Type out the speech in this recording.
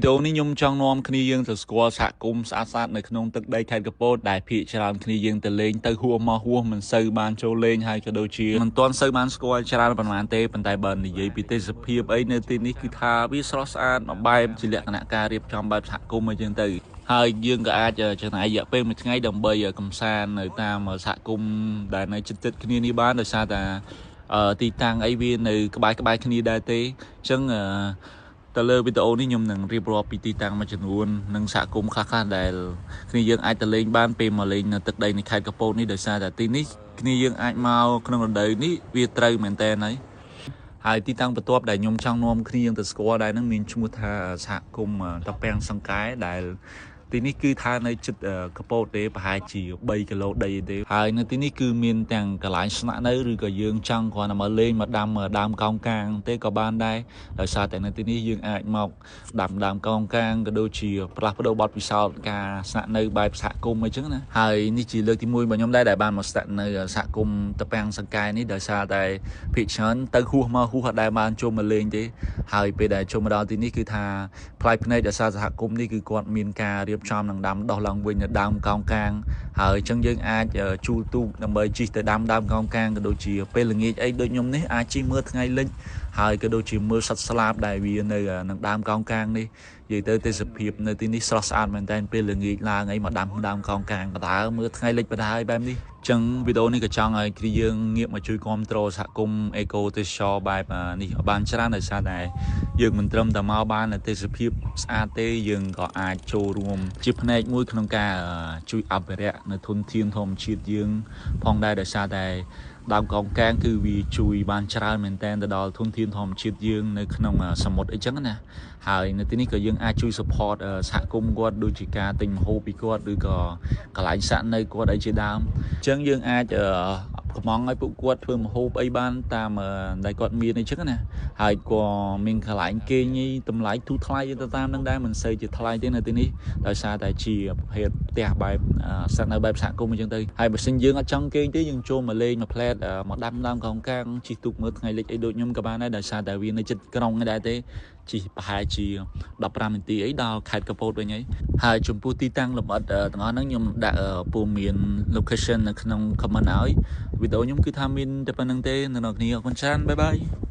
វីដេអូនេះខ្ញុំចង់នាំគ្នាយើងទៅស្គាល់សហគមន៍ស្អាតៗនៅក្នុងទឹកដីខេត្តកំពតដែលភាគច្រើនគ្នាយើងទៅលេងទៅហួសមកហួសមិនសូវបានចូលលេងហើយក៏ដូចជាមិនទាន់សូវបានស្គាល់ច្រើនប៉ុន្មានទេប៉ុន្តែបើនិយាយពីទេសភាពអីនៅទីនេះគឺថាវាស្រស់ស្អាតមួយបែបជាលក្ខណៈការរៀបចំបែបសហគមន៍អីចឹងទៅហើយយើងក៏អាចចំណាយរយៈពេលមួយថ្ងៃដើម្បីកំសាន្តនៅតាមសហគមន៍ដែលនៅជិតៗគ្នានេះបានដោយសារតែទីតាំងអីវានៅក្បែរៗគ្នាដែរទេអញ្ចឹងទៅលើវីដេអូនេះខ្ញុំនឹងរៀបរាប់ពីទីតាំងមួយចំនួននិងសហគមន៍ខ្លះៗដែលគ្នាយើងអាចទៅលេងបានពេលមកលេងនៅទឹកដីនៃខេត្តកំពតនេះដោយសារតែទីនេះគ្នាយើងអាចមកក្នុងរដូវនេះវាត្រូវមែនតើហើយហើយទីតាំងបន្ទាប់ដែលខ្ញុំចង់នាំគ្នាយើងទៅស្គាល់ដែរហ្នឹងមានឈ្មោះថាសហគមន៍តាពាំងសង្កែដែលទីនេះគឺថានៅជិតកំពតទេប្រហែលជា3គីឡូដីទេហើយនៅទីនេះគឺមានទាំងកន្លែងស្នាក់នៅឬក៏យើងចង់គ្រាន់តែមកលេងមកដាំដើមកោងកាងទេក៏បានដែរដោយសារតែនៅទីនេះយើងអាចមកដាំដើមកោងកាងក៏ដូចជាផ្លាស់ប្ដូរបទពិសោធន៍ការស្នាក់នៅបែបសហគមន៍អីចឹងណាហើយនេះជាលើកទី1របស់ខ្ញុំដែរដែលបានមកស្នាក់នៅសហគមន៍តាពាំងសង្កែនេះដោយសារតែភាគច្រើនទៅហួសមកហួសអត់ដែលបានចូលមកលេងទេហើយពេលដែលចូលមកដល់ទីនេះគឺថាប្លែកភ្នែកដោយសារសហគមន៍នេះគឺគាត់មានការរៀបចំនឹងដាំដុះឡើងវិញនៅដើមកោងកាងហើយអញ្ចឹងយើងអាចជួលទូកដើម្បីជិះទៅដាំដើមកោងកាងក៏ដូចជាពេលល្ងាចអីដូចខ្ញុំនេះអាចជិះមើលថ្ងៃលិចហើយក៏ដូចជាមើលសត្វស្លាបដែលវានៅនឹងដើមកោងកាងនេះនិយាយទៅទេសភាពនៅទីនេះស្រស់ស្អាតមែនតើពេលល្ងាចឡើងអីមកដាំដើមកោងកាងបដើមើលថ្ងៃលិចបដើបែបនេះចឹងវីដេអូនេះក៏ចង់ឲ្យគ្នាយើងងាកមកជួយគាំទ្រសហគមន៍អេកូទេសចរបែបនេះឲ្យបានច្រើនដោយសារតែយើងមិនត្រឹមតែមកបានទេសភាពស្អាតទេយើងក៏អាចចូលរួមជាផ្នែកមួយក្នុងការជួយអភិរក្សនៅធនធានធម្មជាតិយើងផងដែរដោយសារតែដើមកោងកាងគឺវាជួយបានច្រើនមែនទែនទៅដល់ធនធានធម្មជាតិយើងនៅក្នុងសមុទ្រអីចឹងណាហើយនៅទីនេះក៏យើងអាចជួយ support សហគមន៍គាត់ដូចជាការទិញម្ហូបពីគាត់ឬក៏កន្លែងស្នាក់នៅគាត់អីជាដើមអញ្ចឹងយើងអាចកំងឲ្យពួកគាត់ធ្វើម្ហូបអីបានតាមដែលគាត់មានអីចឹងណាហើយក៏មានកន្លែងគេងតម្លៃទូថ្លៃទៅតាមនឹងដែរមិនសូវជាថ្លៃទេនៅទីនេះដោយសារតែជាប្រភេទផ្ទះបែបស្នាក់នៅបែបសហគមន៍អញ្ចឹងទៅហើយបើសិនយើងអត់ចង់គេងទេយើងចូលមកលេងមកផ្លែតមកដាំដើមកោងកាងជិះទូកមើលថ្ងៃលិចអីដូចខ្ញុំក៏បានដែរដោយសារតែវានៅជិតក្រុងដែរទេជិះប្រហែលជា15នាទីអីដល់ខេត្តកំពតវិញហើយហើយចំពោះទីតាំងលម្អិតទាំងអស់ហ្នឹងខ្ញុំដាក់ព័ត៌មាន location នៅក្នុង comment ឲ្យវីដេអូខ្ញុំគឺថាមានតែប៉ុណ្្នឹងទេអ្នកនរគ្នាអរគុណច្រើនបាយបាយ។